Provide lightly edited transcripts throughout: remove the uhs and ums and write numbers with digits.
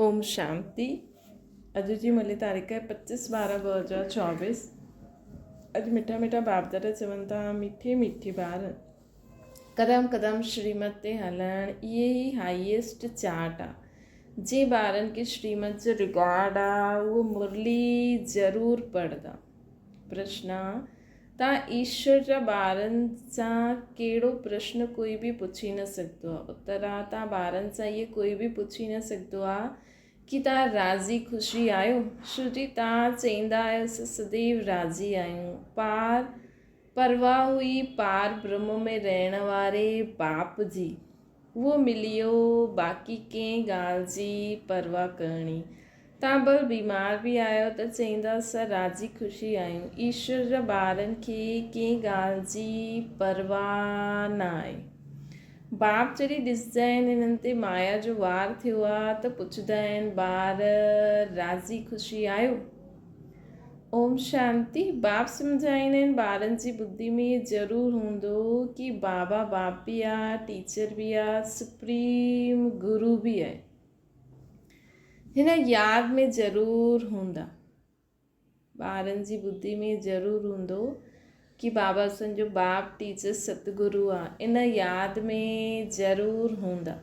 اوم شانتي اڄ جي ملي تاريخ پچيس ٻارهن 2024 اڄ مٺا مٺا باپدادا چون ٿا مٺي مٺي ٻار قدم قدم شريمت تي هلڻ اهي ئي هائيسٽ چارٽ آ جي ٻارن کي شريمت جو رڪارڊ آ اهو مرلي ضرور پڙهندا پرشن تان ايشور جا ٻارن سان ڪهڙو پرشن ڪوئي به پڇي نه سگهندو آهي. اتر آ تان ٻارن سان اهي ڪوئي به پڇي نه سگهندو آ ڪي تان راضي خوشي آهيو؟ شو جي تان چئيندا آهيو اسين سديو راضي آهيون. پار پرواهه هئي پار برهم ۾ رهڻ واري باپ جي. اهو مليو باقي ڪنهن ڳالهه جي پرواهه ڪرڻي. تان ڀل بيمار به آهيو ته چئيندا اسان راضي خوشي آهيون. ايشور جا ٻارن کي ڪنهن ڳالهه جي پرواهه نه آهي. باپ جڏهن ڏسندا آهن هنن تي مايا جو وار ٿيو آ ته پڇندا آهن ٻار راضي خوشي آهيو؟ اوم شانتي باپ سمجهائيندا آهن ٻارن جي ٻڌي ۾ اهي ضرور هوندو ڪي بابا باپ به آ ٽيچر به آ سپريم گرو به آهي هن ياد ۾ ضرور هوندا ٻارن جي ٻڌي ۾ ضرور هوندو ڪي بابا اسان جو باپ ٽيچر ستگرو آ ان ياد ۾ ضرور هوندا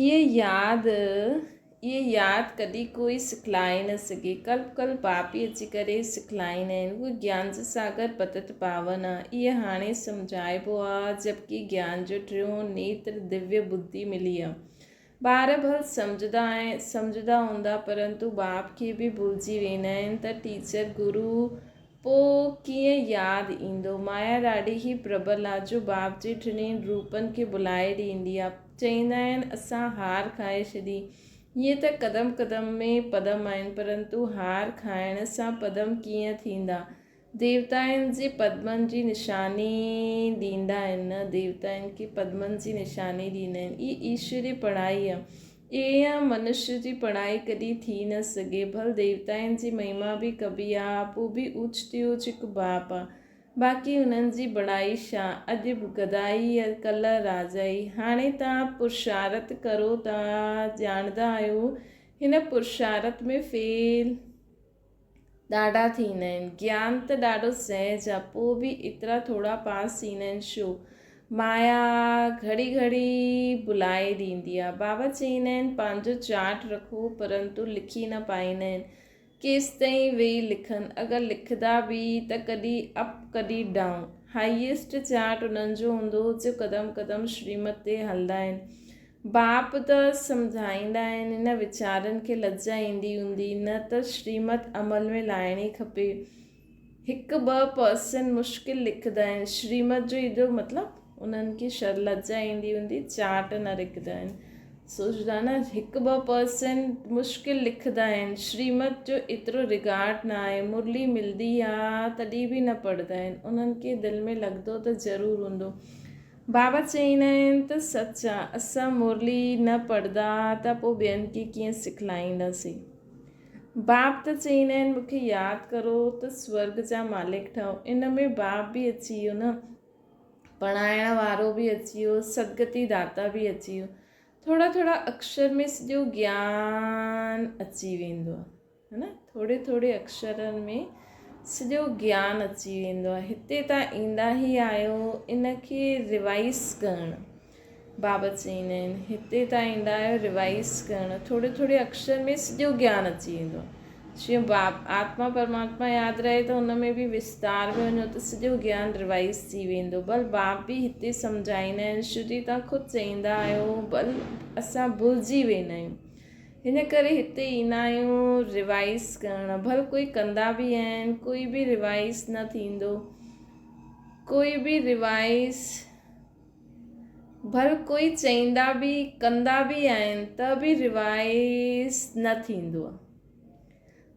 اهي ياد اهي ياد ڪڏهن ڪوئي سکلائي نه سگهي. ڪلپ ڪلپ باپ ئي اچي ڪري سکلائيندا آهن. اهو گيان جو ساگر پتت پاون آ. اهي هاڻي سمجهائبو آ جبڪه گيان جو ٽيون نيتر دويه ٻڌي ملي آ. ٻار ڀل سمجهندا سمجهندا هوندا پرنتو باپ کي به ڀلجي ويندا آهن ته ٽيچر گرو پوء ڪيئن ياد ايندو. مايا ڏاڍي ئي پرٻل آ جو باپ جي ٽنهي روپن کي ڀلائي ڏيندي آ. چئيندا آهن اسان هار کائي ڇڏي. هيئن ته قدم قدم ۾ پدم آهن پرنتو هار کائڻ سان پدم ڪيئن ٿيندا. ديوتائن جي پدمن جي نشاني ڏيندا آهن نه ديوتائن کي پدمن جي نشاني ڏيندا آهن. هي ايشوري پڙهائي آ. ايئن منش جي پڙهائي ڪڏهن ٿي نه سگهي. ڀل ديوتائن جي مهما به ڪبي آ، پو به اوچ تي اوچ هڪ باپ آ. باقي انهن جي بڙائي ڇا؟ اڄ گدائي ڪلهه راجائي. هاڻي توهان پرشارت ڪرو ٿا، ڄاڻندا آهيو هن پرشارت ۾ فيل ڏاڍا ٿيندا آهن. گيان ته ڏاڍو سهج آ، پوء به ايترا ٿورا پاس ٿيندا آهن ڇو؟ مايا گهڙي گهڙي ڀلائي ڏيندي آ. بابا چئيندا آهن پنهنجو چارٽ رکو پرنتو لکي نه پائيندا آهن. ڪيستائين ويهي لکن؟ اگر لکندا به ته ڪڏهن اپ ڪڏهن ڊائون. هائيسٽ چارٽ انهن جو هوندو جو قدم قدم شريمت تي هلندا آهن. باپ ته سمجهائيندا آهن، هن ويچارن کي لڄ ايندي هوندي نه ته شريمت عمل ۾ لائڻي کپي. هڪ ٻه پرسنٽ مشڪل لکندا آهن. شريمت جو ايڏو مطلب انهن کي شر لڄ ايندي هوندي چاٽ نه رکندا آهن. سوچدا نه هڪ ٻه پرسنٽ مشڪل لکندا آهن. شريمت جو ايترو رگارڊ نه آهي. مرلي ملدي آ تڏهن به نه پڙهندا آهن. انهن کي دل ۾ لڳندو ته ضرور هوندو. بابا چئيندا آهن ته سچ آ، اسان مرلي نه پڙهندا ته پوء ٻين کي ڪيئن سکلائينداسين. باپ ته چئيندا آهن مون کي ياد ڪرو ته سورڳ جا مالڪ ٺهو. ان ۾ باپ به اچي ويو نه، پڙهائڻ وارو به اچي ويو، سدگتي داتا به اچي ويو. ٿورا ٿورا اڪشر ۾ سڄو گيان اچي ويندو آ. ها نه ٿوري ٿوري اڪشرن ۾ سڄو گيان اچي ويندو آهي هتي تان ايندا ئي آهيو ان کي ريوائز ڪرڻ بابا چئيندا آهن هتي تان ايندا آهيو ريوائز ڪرڻ ٿوري ٿوري اڪشر ۾ سڄو گيان اچي ويندو آهي جيئن باب آتما پرماتما ياد رهي ته ان ۾ به وستار ۾ وڃو ته سڄو گيان ريوائز ٿي ويندو بل باب به هتي سمجهائيندا آهن شروع تان خود چئيندا آهيو بل اسان ڀلجي ويندا آهيون هن ڪري هتي ايندا آهيون ريوائز ڪرڻ ڀل ڪوئي ڪندا به آهن ڪوئي به ريوائز نه ٿيندو ڪوئي به ريوائز ڀل ڪوئي چئيندا به ڪندا به آهن ته به ريوائز نه ٿيندو آهي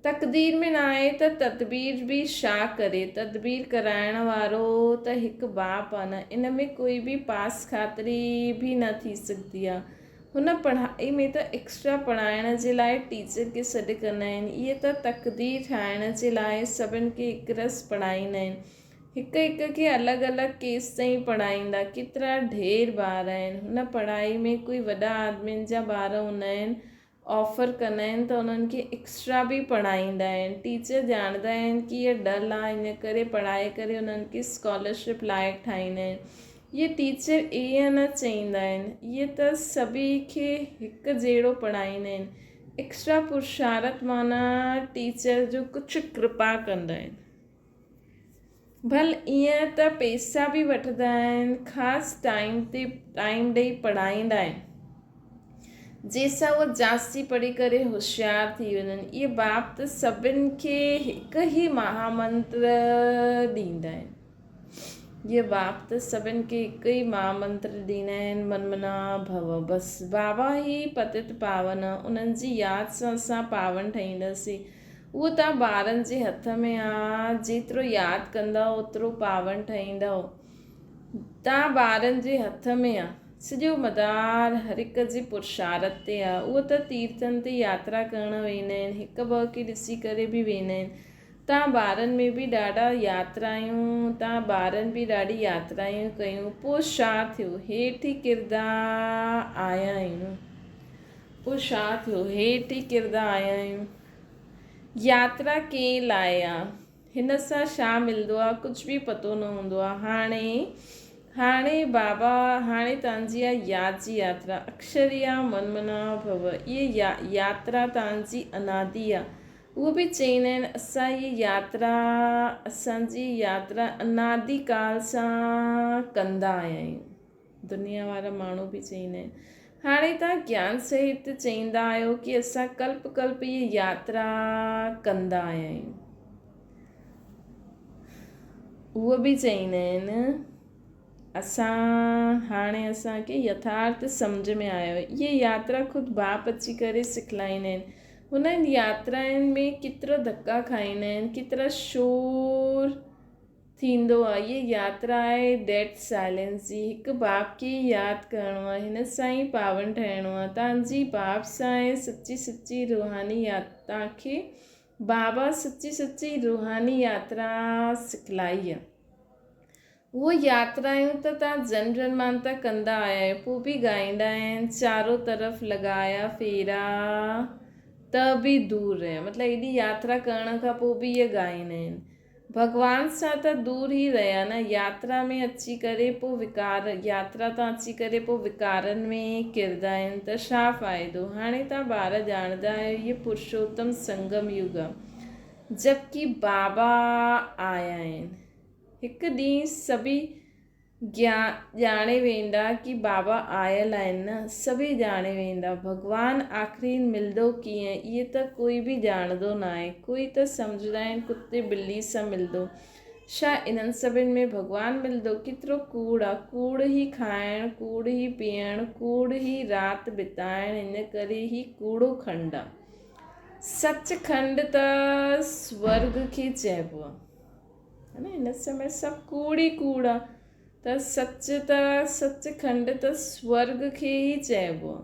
تقدير ۾ نه آهي ته تدبير به شا ڪري تدبير ڪرائڻ وارو ته هڪ باپ آهي نه ان ۾ ڪوئي به پاس خاطري به نه ٿي سگهندي آهي هن پڙهائي ۾ ته ايڪسٽرا پڙهائڻ جي لاء ٽيچر کي سڏ ڪندا آهن. اهي ته تقدير ٺاهڻ جي لاء سڀن کي هڪ رس پڙهائيندا آهن. هڪ هڪ کي الڳ الڳ ڪيستائين پڙهائيندا؟ ڪيترا ڍير ٻار آهن. هن پڙهائي ۾ ڪوئي وڏا آدمين جا ٻار هوندا آهن، آفر ڪندا آهن ته انهن کي ايڪسٽرا به پڙهائيندا آهن. ٽيچر ڄاڻندا آهن ڪي هيء ڊل آهي ان ڪري پڙهائي ڪري انهن کي اسڪالرشپ لائق ٺاهيندا آهن. اهي ٽيچر ائين نه چئيندا آهن. اهي ته سڀئي کي هڪ جهڙو پڙهائيندا آهن. ايڪسٽرا پرشارت معنيٰ ٽيچر جو ڪجهه ڪرپا ڪندا آهن. ڀل ائين ته پئسا به وٺندا آهن، خاص ٽائيم تي ٽائيم ڏئي پڙهائيندا آهن، جنهن سان اهي جاستي پڙهي ڪري هوشيار ٿي وڃن. اهي باپ ته سڀن کي هڪ ئي مها منتر ڏيندا آهن. اهي باپ ته سڀن کي هڪ ئي مها منتر ڏيندا آهن، من منا ڀو. بس بابا ئي پتت پاون، انهن جي ياد سان اسان پاون ٺهينداسين. اهو توهان ٻارن جي هٿ ۾ آ، جيترو ياد ڪندؤ اوترو پاون ٺهيندؤ. توهان ٻارن جي هٿ ۾ آ. سڄو مدار هر هڪ جي پرشارت تي آ. اهو ته تيرٿن تي ياترا ڪرڻ ويندا آهن، هڪ ٻه کي ڏسي ڪري به ويندا آهن. توهان ٻارن ۾ به ڏاڍا ياترايون، توهان ٻارن به ڏاڍي ياترايون ڪيون، پوء ڇا ٿيو؟ هيٺ ئي ڪردا آيا آهيون. پوء ڇا ٿيو؟ هيٺ ئي ڪردا آيا آهيون. ياترا ڪنهن لاء آ؟ هن سان ڇا ملندو آ؟ ڪجهه به پتو نه هوندو آ. هاڻي، هاڻي بابا، هاڻي تنهنجي آ ياد جي ياترا. اڪشر يا من منا ڀو. اهي ياترا تنهنجي انادي آ. اهو به چئيندا آهن، اسان هيء ياترا، اسان جي ياترا انادي ڪال سان ڪندا آيا آهيون. دنيا وارا ماڻهو به چئيندا آهن. هاڻي توهان گيان سهت چئيندا آهيو ڪي اسان ڪلپ ڪلپ هيء ياترا ڪندا آيا آهيون. اهو به چئيندا آهن اسان هاڻي اسان کي يٿارٿ سمجهه ۾ آيو. هيء ياترا خود باپ اچي ڪري سکلائيندا آهن. هنن ياترائن ۾ ڪيترو ڌڪا کائيندا آهن، ڪيترا شور ٿيندو آ. هيء ياترا آهي ڊيڊ سائلينس جي. هڪ باپ کي ئي ياد ڪرڻو آ. هن سان ئي پاون ٺهڻو آ. توهان جي باپ سان آهي سچي سچي روحاني ياترا کي بابا سچي سچي روحاني ياترا سکلائي آ. اهو ياترايون ته توهان جنم جنمانتر ڪندا آيا آهيو. پوء به ڳائيندا آهن چارو طرف لڳايا ڦيرا ته به دور رهيا. مطلب ايڏي ياترا ڪرڻ کان پوء به اهي ڳائيندا آهن. ڀڳوان سان ته دور ئي رهيا نه، ياترا ۾ اچي ڪري پوء وڪار، ياترا تان اچي ڪري پوء وڪارن ۾ ڪردا آهن ته ڇا فائدو؟ هاڻي توهان ٻار ڄاڻندا آهيو هيء پرشوتم سنگم يگ آ، جبڪه بابا آيا آهن. هڪ ڏينهن سڀئي ڄاڻي ويندا ڪي بابا آيل آهن نه، سڀئي ڄاڻي ويندا. ڀڳوان آخرين ملندو ڪيئن، اهي ته ڪوئي به ڄاڻندو ناهي. ڪوئي ته سمجهندا آهن ڪتي ٻلي سان ملندو. ڇا انهن سڀن ۾ ڀڳوان ملندو؟ ڪيترو ڪوڙ آ. ڪوڙ ئي کائڻ، ڪوڙ ئي پيئڻ، ڪوڙ ئي رات بتائڻ، ان ڪري هي ڪوڙو کنڊ آ. سچ کنڊ ته سورڳ کي چئبو آ. نه هن سمي سڀ ڪوڙ ئي ڪوڙ آ ته سچ ته سچ کنڊ ته سورڳ کي ئي چئبو آ.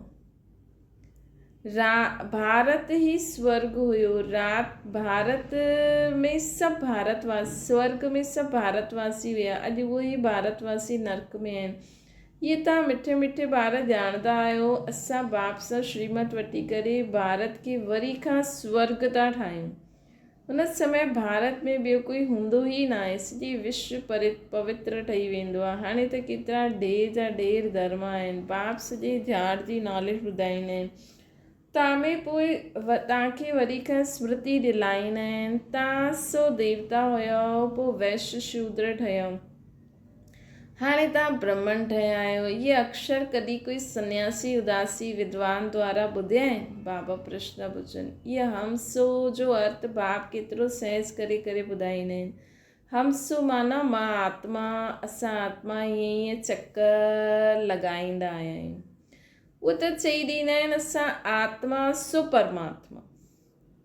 را ڀارت ئي سورڳ هيو رات ڀارت ۾ سڀ ڀارت واسي سورڳ ۾ سڀ ڀارت واسي هيا اڄ اهي ئي ڀارت واسي نرڪ ۾ آهن. اهي توهان مٺي مٺي ٻار ڄاڻندا آهيو اسان باپ سان شريمت وٺي ڪري ڀارت کي وري کان سورڳ ٿا ٺاهيون. ان سمي ڀارت ۾ ٻيو ڪوئي هوندو ئي ناهي، سڄي وشو پوتر ٺهي ويندو آهي. هاڻي ته ڪيترا ڍير جا ڍير ڌرم آهن. باپ سڄي جهاڙ جي ناليج ٻڌائيندا آهن. تان ۾ پوء توهان کي وري کان سمرتي ڏلائيندا آهن. توهان سو ديوتا هيؤ، پوء ويش شودر ٺهيؤ. هاڻي توهان برهمڻ ٺهيا آهيو. اهي اڪشر ڪڏهن ڪوئي سنياسي اداسي ودوان دوارا ٻڌيا آهن؟ بابا پرشن پڇن. اهي هم سو جو ارٿ باپ ڪيترو سهج ڪري ڪري ٻڌائيندا آهن. هم سو معنيٰ مان آتما، اسان آتما ائين ائين چڪر لڳائيندا آيا آهيون. اهي ته چئي ڏيندا آهن اسان آتما سو پرماتما.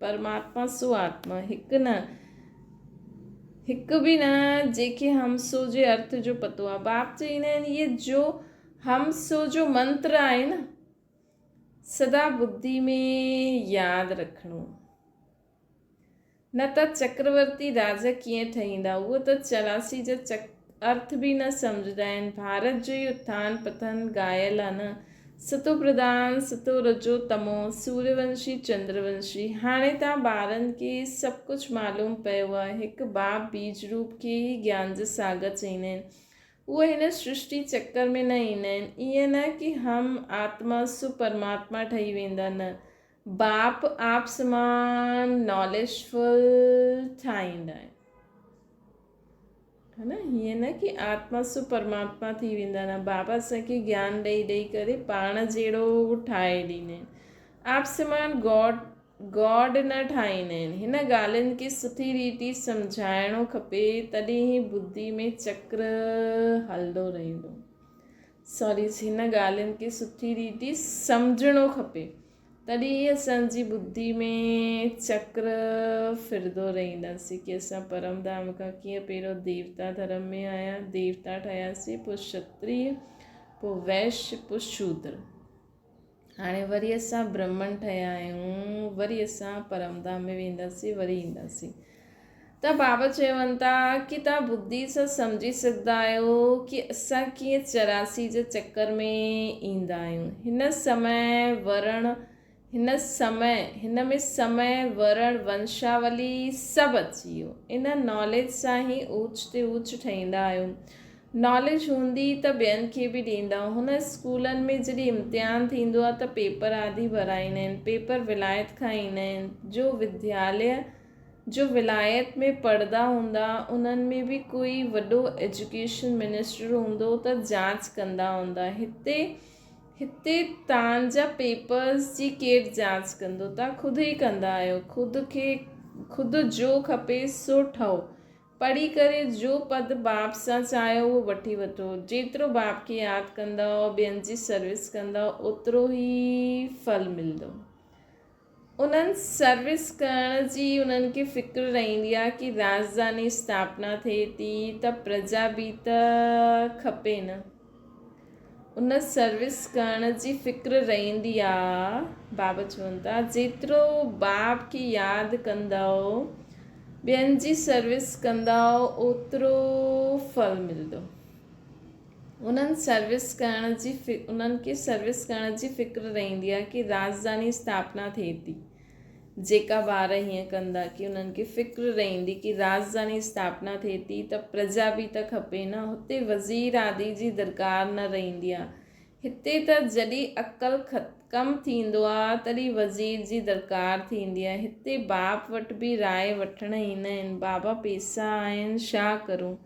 پرماتما سو آتما، هڪ نه، هڪ به نه، جنهن کي هم سو جي ارٿ جو پتو آهي. باپ چئيندا آهن اهي جو هم سو جو منتر آهي نه، سدا ٻڌي ۾ ياد رکڻو. نه ته چڪرورتي راجا ڪيئن ٺهيندا؟ اهو ته 84 جا چڪ ارٿ به نه سمجهندا آهن. ڀارت جو ئي اٿان پٿن ڳايل آ نه. ستو پرڌان، ستو رجو تمو، سوريونشي، چندرونشي. هاڻي تان ٻارن کي سڀ ڪجهه معلوم پيو آ. هڪ باپ بيج روپ کي ئي گيان جو ساگر چئيندا آهن. اهي هن سرشٽي چڪر ۾ نه ايندا آهن. ائين نه ڪي هم آتما سو پرماتما ٺهي ويندا نه. باپ آپ سمان ناليجفل ٺاهيندا آهن ها نه هيئن نه ڪي آتما سو پرماتما ٿي ويندا نه بابا اسان کي گيان ڏئي ڏئي ڪري پاڻ جهڙو ٺاهي ڏيندا آهن آپ سمان گاڊ گاڊ نه ٺاهيندا آهن هن ڳالهين کي سٺي ريتي سمجهائڻو کپي تڏهن ئي ٻڌي ۾ چڪر هلندو رهندو سوري هن ڳالهين کي سٺي ريتي سمجهڻو کپي تڏهن ئي اسان جي ٻڌي ۾ چڪر ڦرندو رهنداسين ڪي اسان پرم ڌام کان ڪيئن پهريون ديوتا ڌرم ۾ آيا ديوتا ٺهياسين پوء شتريه پوء ويش پوء شودر هاڻي وري اسان برهمڻ ٺهيا آهيون، وري اسان پرم ڌام ۾ وينداسين، وري اينداسين. ته بابا چون ٿا ڪي توهان ٻڌي سان سمجهي سگهندا آهيو ڪي اسان ڪيئن 84 جي چڪر ۾ ايندا آهيون. هن سمي ورڻ، هن سمي، هن ۾ سمي، ورڻ، ونشاولي سڀ اچي ويو. ان ناليج سان ئي اوچ تي اوچ ٺهيندا آهيو. ناليج هوندي ته ٻين کي به ڏيندا. هن اسڪولن ۾ جڏهن امتحان ٿيندو آهي ته پيپر آڌي ڀرائيندا آهن. پيپر ولايت کان ايندا آهن. جو ودياليه جو ولايت ۾ پڙهندا هوندا انهن ۾ به ڪوئي وڏو ايجوڪيشن منسٽر هوندو ته جاچ ڪندا هوندا. هتي هتي تان جا پيپرز جي ڪير جاچ ڪندو. تان خود ئي ڪندا آهيو. خود کي خود جو کپي سو ٺهو. پڙهي ڪري جو پد باپ سان چاهيو اهو وٺي وٺو. جيترو باپ کي ياد ڪندؤ، ٻين جي سروس ڪندؤ اوترو ئي ڦل ملندو. انهن سروس ڪرڻ جي انهن کي فڪر رهندي آهي ڪي راڄڌاني اسٿاپنا ٿئي ٿي ته پرجا به ته کپي نه. ان سروس ڪرڻ جي فڪر رهندي آ. بابا چون ٿا جيترو باپ کي ياد ڪندؤ ٻين جي سروس ڪندؤ اوترو ڦل ملندو. انهن سروس ڪرڻ جي انهن کي سروس ڪرڻ جي فڪر رهندي آ ڪي راڄڌاني اسٿاپنا ٿئي ٿي. جيڪا ٻار هيئن ڪندا ڪي انهن کي فڪر رهندي ڪي راڄڌاني اسٿاپنا ٿئي ٿي ته پرجا به ته کپي نه هتي وزير آدي جي درڪار نه رهندي آ هتي ته جڏهن عقل ڪم ٿيندو آ تڏهن وزير جي درڪار ٿيندي آ هتي باپ وٽ به راء وٺڻ ايندا آهن بابا پيسا آهن شا ڪرون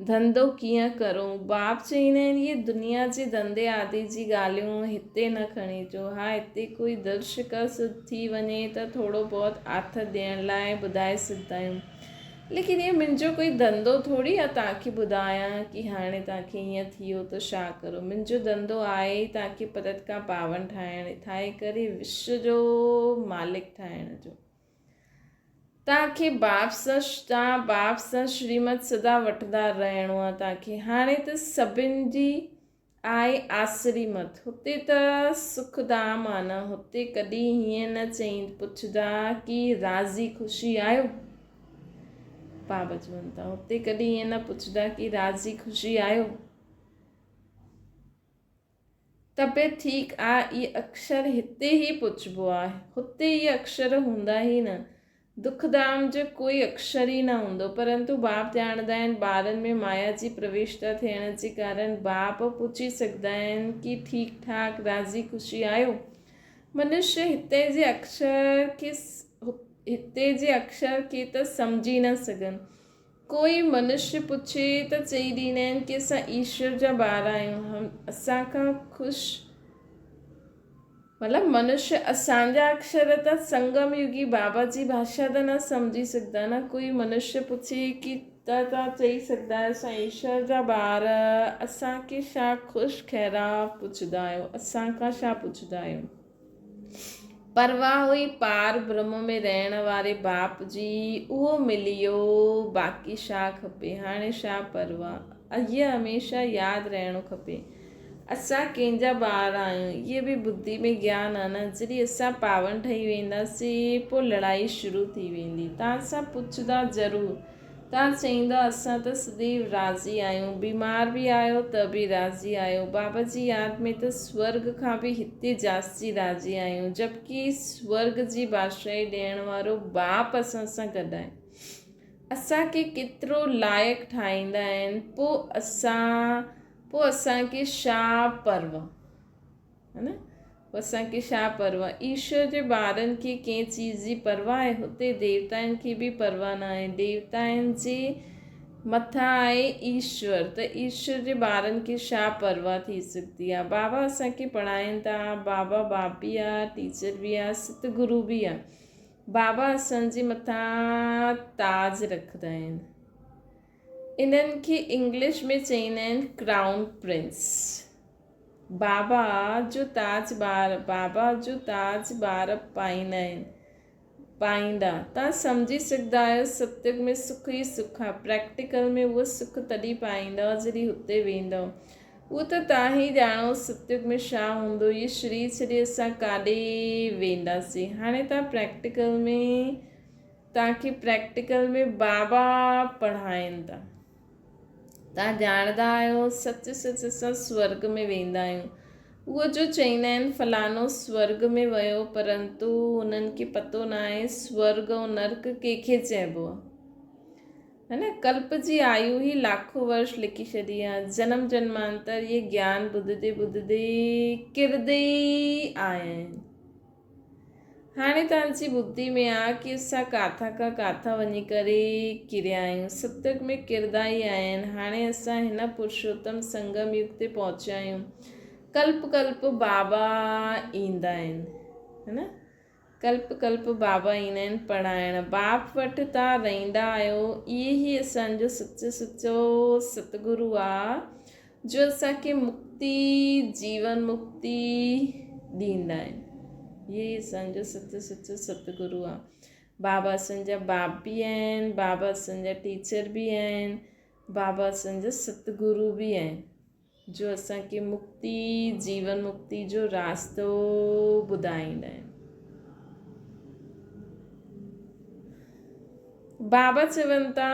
ڌنڌو ڪيئن ڪرون؟ باپ چئيندا آهن، اهي دنيا جي ڌنڌي آدي جي ڳالهيون هتي نه کڻي اچو. ها هتي ڪوئي دل شڪست ٿي وڃي ته ٿورو بهت آٿت ڏيڻ لاء ٻڌائي سگهندا آهيون. ليڪن اهو منهنجو ڪوئي ڌنڌو ٿوري آهي توهان کي ٻڌايان ڪي هاڻي توهان کي ائين ٿي ويو ته ڇا ڪرو. منهنجو ڌنڌو آهي ئي توهان کي پرت کان پاون ٺاهڻ ٺاهي ڪري وشو جو مالڪ ٺاهڻ جو. توهان کي باپ سان توهان باپ سان شريمت سدا وٺندا رهڻو آ توهان کي هاڻي ته سڀن جي آهي آسري مت هتي ته سک ڌام آ نه هتي ڪڏهن هيئن نه چئين پڇندا ڪي راضي خوشي آهيو بابا چون ٿا هتي ڪڏهن هيئن نه پڇندا ڪي راضي خوشي آهيو طبيعت ٺيڪ آ اهي اڪشر هتي ئي پڇبو آ هتي اهي اڪشر هوندا ئي نه دک ڌام جو ڪوئي اڪشر ئي نه هوندو پرنتو باپ ڄاڻندا آهن ٻارن ۾ مايا جي پرويشتا ٿيڻ جي ڪارڻ باپ پڇي سگهندا آهن ڪي ٺيڪ ٺاڪ راضي خوشي آهيو منشي هتي جي اڪشر کي هتي جي اڪشر کي ته سمجهي نه سگهن ڪوئي منشي پڇي ته چئي ڏيندا آهن ڪي اسان ايشور جا ٻار آهيون هم اسان کان خوش مطلب منشي اسان جا اڪشر ته سنگم يگي بابا جي ڀاشا ته نه سمجهي سگهندا نه ڪوئي منشي پڇي ڪي ته توهان چئي سگهندا آهيو اسان ايشور جا ٻار اسان کي ڇا خوش خيرات پڇندا آهيو اسان کان ڇا پڇندا آهيو پرواهه هئي پار برهم ۾ رهڻ واري باپ جي، اهو ملي ويو، باقي ڇا کپي، هاڻي ڇا پرواهه. اهي هميشه ياد رهڻو کپي. اسان ڪنهن جا ٻار آهيون؟ اهي به ٻڌي ۾ گيان آ نه. جڏهن اسان پاون ٺهي وينداسين پوء لڙائي شروع ٿي ويندي. توهان سان پڇندا ضرور. توهان چئيندا اسان ته سديو راضي آهيون. بيمار به آهيو ته به راضي آهيو. بابا جي ياد ۾ ته سورڳ کان به هتي جاستي راضي آهيون. جبڪه سورڳ جي بادشاهي ڏيڻ وارو باپ اسان سان گڏ آهي. اسان کي ڪيترو لائق ٺاهيندا آهن. پوء اسان پوء اسان کي ڇا پرواهه؟ ها نه؟ پوء اسان کي ڇا پرواهه؟ ايشور جي ٻارن کي ڪنهن چيز جي پرواهه آهي؟ هتي ديوتائن کي به پرواهه نه آهي. ديوتائن جي مٿان آهي ايشور ته ايشور جي ٻارن کي ڇا پرواهه ٿي سگهندي آهي؟ بابا اسان کي پڙهائين ٿا، بابا باپ به آهي، ٽيچر به آهي، ستگرو به آهي. بابا اسان جي مٿان تاج رکندا آهن. انهن کي انگلش ۾ چئيندا آهن ڪرائون پرنس. بابا جو تاج ٻار بابا جو تاج ٻار پائيندا آهن پائيندا. توهان سمجهي سگهندا آهيو ستيگ ۾ سک ئي سک آهي. پريڪٽيڪل ۾ اهو سک تڏهن پائيندؤ جڏهن هتي ويندؤ. اهو ته توهان ئي ڄاڻو ستيگ ۾ ڇا هوندو. هي شرير ڇڏي اسان ڪاڏي وينداسين. هاڻي توهان پريڪٽيڪل ۾ توهان کي پريڪٽيڪل ۾ بابا پڙهائين ٿا. توهان ڄاڻندا آهيو سچ سچ اسان سورڳ ۾ ويندا آهيون. اهو جو چئيندا آهن فلاڻو سورڳ ۾ ويو پرنتو انهن کي پتو ناهي سورڳ ۽ نرڪ ڪنهن کي چئبو آهي. ها نه ڪلپ جي آيو هي لاکو ورش لکي ڇڏي آهي. جنم جنمانتر اهي گيان ٻڌندي ٻڌندي ڪردي ئي آيا آهن. هاڻي توهان جي ٻڌي ۾ آ ڪي اسان ڪاٿان کان ڪاٿان وڃي ڪري ڪريا آهيون. ستيگ ۾ ڪردا ئي آيا آهن. هاڻي اسان هن پرشوتم سنگم يگ تي پهچيا آهيون. ڪلپ ڪلپ بابا ايندا آهن. ها نه؟ ڪلپ ڪلپ بابا ايندا آهن پڙهائڻ. باپ وٽ توهان رهندا آهيو. اهي ئي اسان جو سچو سچو ستگرو آ. جو اسان کي مڪتي، جيون مڪتي، ڏيندا آهن. اهي ئي اسان جو سچو سچو ستگرو آ. بابا اسان جا باپ به آهن، بابا اسان جا ٽيچر به آهن، بابا اسان جا ستگرو به آهن، جو اسان کي مڪتي، جيون مڪتي جو راستو ٻڌائيندا آهن. بابا چون ٿا.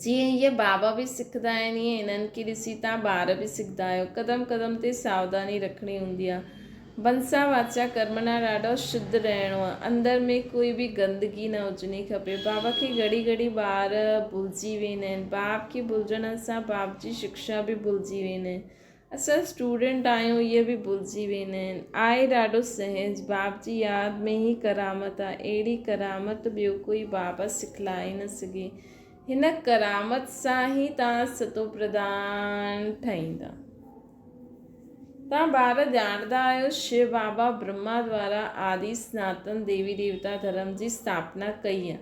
جيئن هيء بابا به سکندا آهن ايئن هنن کي ڏسي توهان ٻار به سکندا آهيو. قدم قدم تي ساوڌاني رکڻي هوندي آهي. بنسا واچا ڪرمنا ڏاڍو شڌ رهڻو آهي. اندر ۾ ڪوئي به گندگي نه هجڻي کپي. بابا کي گهڙي گهڙي ٻار ڀلجي ويندا آهن. باپ کي ڀلجڻ سان باپ جي شڪشا به ڀلجي ويندا آهن. اسان اسٽوڊنٽ آهيون اهي به ڀلجي ويندا آهن. آهي ڏاڍو سهج. باپ جي ياد ۾ ئي ڪرامت آ. اهڙي ڪرامت ٻيو ڪوئي بابا سکلائي نه سگهي. هن ڪرامت سان ئي توهان ستوپرڌان ٺهيندا. توهان ٻار ڄاڻندا آهيو شو بابا برهما دوارا آدي سناتن ديوي ديوتا ڌرم جي اسٿاپنا ڪئي آ.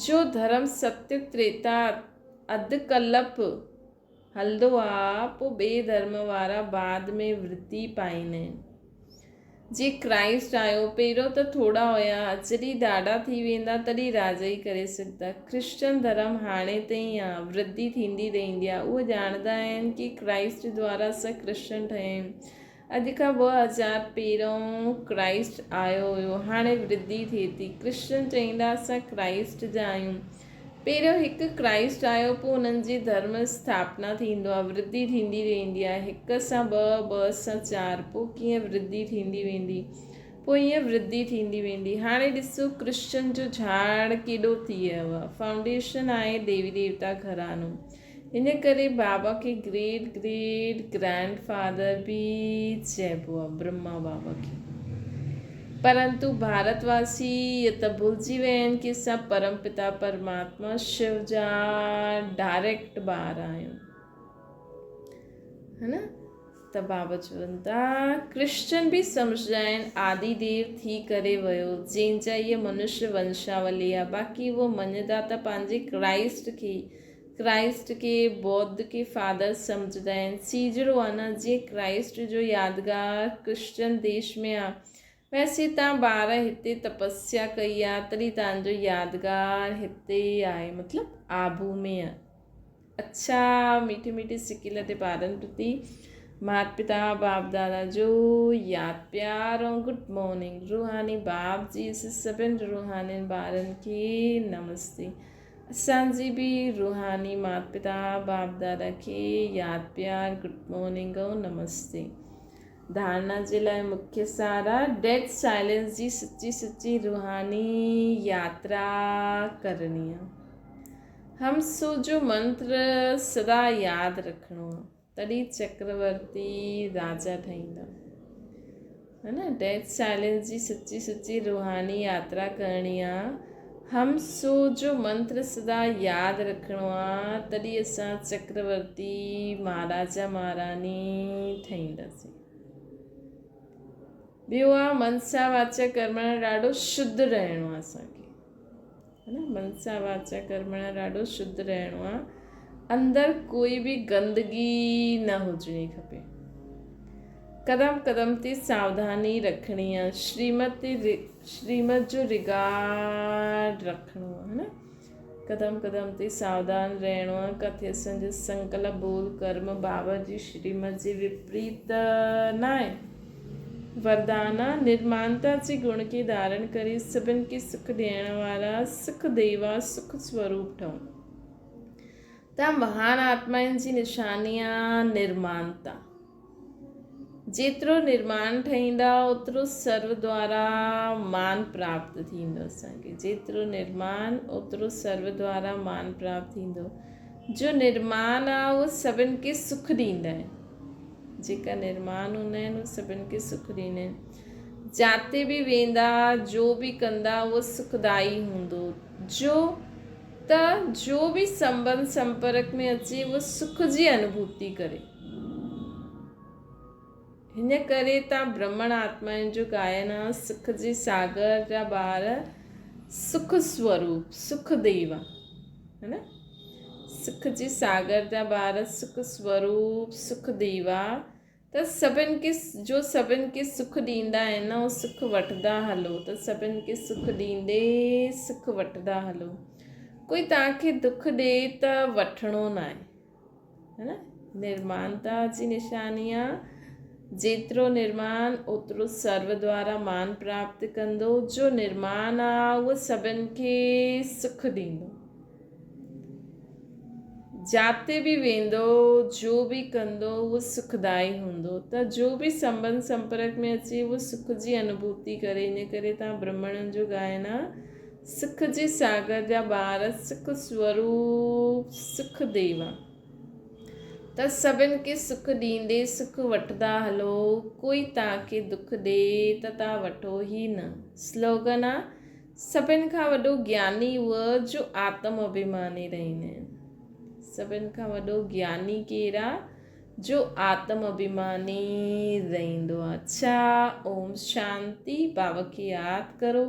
جو ڌرم ستيگ تريتا اڌ ڪلپ هلندو آ، پوء ٻئي ڌرم وارا بعد ۾ ورتي پائيندا آهن. جي ڪرائسٽ آيو، پهريون ته ٿورا هيا، جڏهن ڏاڍا ٿي ويندا تڏهن راڄائي ڪري سگهندا. ڪرسچن ڌرم هاڻي تائين آ، ورڌي ٿيندي رهندي آ. اهو ڄاڻندا آهن ڪي ڪرائسٽ دوارا اسان ڪرسچن ٺهيا آهيون. اڄ کان 2000 پهريون ڪرائسٽ آيو هيو، هاڻي ورڌي ٿئي ٿي. ڪرسچن چئيندا اسان ڪرائسٽ جا آهيون. پهريون هڪ ڪرائسٽ آيو پوء انهن جي ڌرم اسٿاپنا ٿيندو آهي، ورڌي ٿيندي ويندي آهي. هڪ سان ٻه، ٻه سان چار، پوء ڪيئن ورڌي ٿيندي ويندي. پوء ائين ورڌي ٿيندي ويندي. هاڻي ڏسو ڪرسچن جو جهاڙ ڪيڏو ٿي ويو آهي. فائونڊيشن آهي ديوي ديوتا گهراڻو. ان ڪري بابا کي گريٽ گريٽ گرينڊ فادر به چئبو آهي برهما بابا کي. پرنتو ڀارت واسي اهو ته ڀلجي ويا آهن ڪي اسان پرم پتا پرماتما شو جا ڊائريڪٽ ٻار آهيون. ها نه؟ ته بابا چون ٿا ڪرسچن به سمجهندا آهن آدي ديو ٿي ڪري ويو جنهن جا اهي منشيه ونشاولي آ باقي اهو مڃندا ته پنهنجي ڪرائسٽ کي ڪرائسٽ کي بوڌ کي فادر سمجهندا آهن سيجڙو آ نه جيئن ڪرائسٽ جو يادگار ڪرسچن ديش ۾ آ ويسي تان ٻار هتي تپسيا ڪئي آ تڏهن تان جو يادگار هتي آهي مطلب آبو ۾ آ. اڇا ميٺي ميٺي سڪيل تي ٻارن پرتي مات پتا باپ دادا جو ياد پيار ۽ گڊ مارننگ روحاني باپ جي سڀن روحانين ٻارن کي نمستي اسان جي به روحاني مات پتا باپ دادا کي ياد پيار گڊ مارننگ ۽ نمستي ڌارڻا جي لاء مکيه سارا ڊيڊ سائلنس جي سچي سچي روحاني ياترا ڪرڻي آ هم سو جو منتر سدا ياد رکڻو آ تڏهن چڪرورتي راجا ٺهيندا. ها نه ڊيٿ سائلنس جي سچي سچي روحاني ياترا ڪرڻي آ، هم سو جو منتر سدا ياد رکڻو آ، تڏهن اسان چڪرورتي مهاراجا مهاراني ٺهينداسين. ٻيو آ منسا واچا ڪرمڻا ڏاڍو شڌ رهڻو آ اسان کي. ها نه منسا واچا ڪرمڻا ڏاڍو شڌ رهڻو آ اندر ڪوئي به گندگي نه هجڻي کپي قدم قدم تي ساوڌاني رکڻي آ شريمت تي شريمت جو رگارڊ رکڻو آ ها نه قدم قدم تي ساوڌان رهڻو آ ڪٿي اسان جو سنڪلپ ٻول ڪرم بابا جي شريمت جي وپريت نه آهي وردانا، نرمانتا جي گڻ کي ڌارڻ ڪري سڀن کي سک ڏيڻ وارا سک ديوا سک سوروپ ٺهون. ته مهان آتمائن جي نشاني آ نرمانتا. جيترو نرمان ٺهيندا اوترو سرو دوارا مان پراپت ٿيندو اسان کي. جيترو نرمان اوترو سرو دوارا مان پراپت ٿيندو. جو نرمان آ اهو سڀن کي سک ڏيندا آهن. جيڪا نرمان هوندا آهن اهي سڀن کي سک ڏيندا آهن. جاتي به ويندا جو به ڪندا اهو سکدائي هوندو. جو ته جو به سنبنڌ سمپرڪ ۾ اچي اهو سک جي انوڀوتي ڪري. هن ڪري تان برهمڻ آتمائن جو گائن آ سک جي ساگر جا ٻار سک سوروپ سک ديوا. ها نه سک جي ساگر جا ٻار سک سوروپ سک ديوا ته سڀن کي جو سڀن کي سک ڏيندا آهن نه اهو سک وٺندا هلو ته سڀن کي سک ڏيندي سک وٺندا هلو ڪوئي توهان کي دک ڏي ته وٺڻو نه آهي ها نه نرمانتا جي نشاني آ جيترو نرمان اوترو سرو دوارا مان پراپت ڪندو جو نرمان آ اهو سڀن کي سک ڏيندو جاتي به ويندو جو به ڪندو اهو سکدائي هوندو ته جو به سنبنڌ سمپرڪ ۾ اچي اهو سک جي انوڀوتي ڪري ان ڪري تان برهمڻن جو ڳائن آ سک جي ساگر جا ٻار سک سوروپ سک ديوا ته سڀن کي سک ڏيندي سک وٺندا هلو ڪوئي توهان کي دک ڏي ته توهان وٺو ئي نه سلوگن آ سڀن کان وڏو گياني اهو جو آتم اڀيماني رهيندا آهن سڀن کان وڏو گياني ڪير آ جو آتم اڀيماني رهندو آ اڇا اوم شانتي بابا کي ياد ڪرو.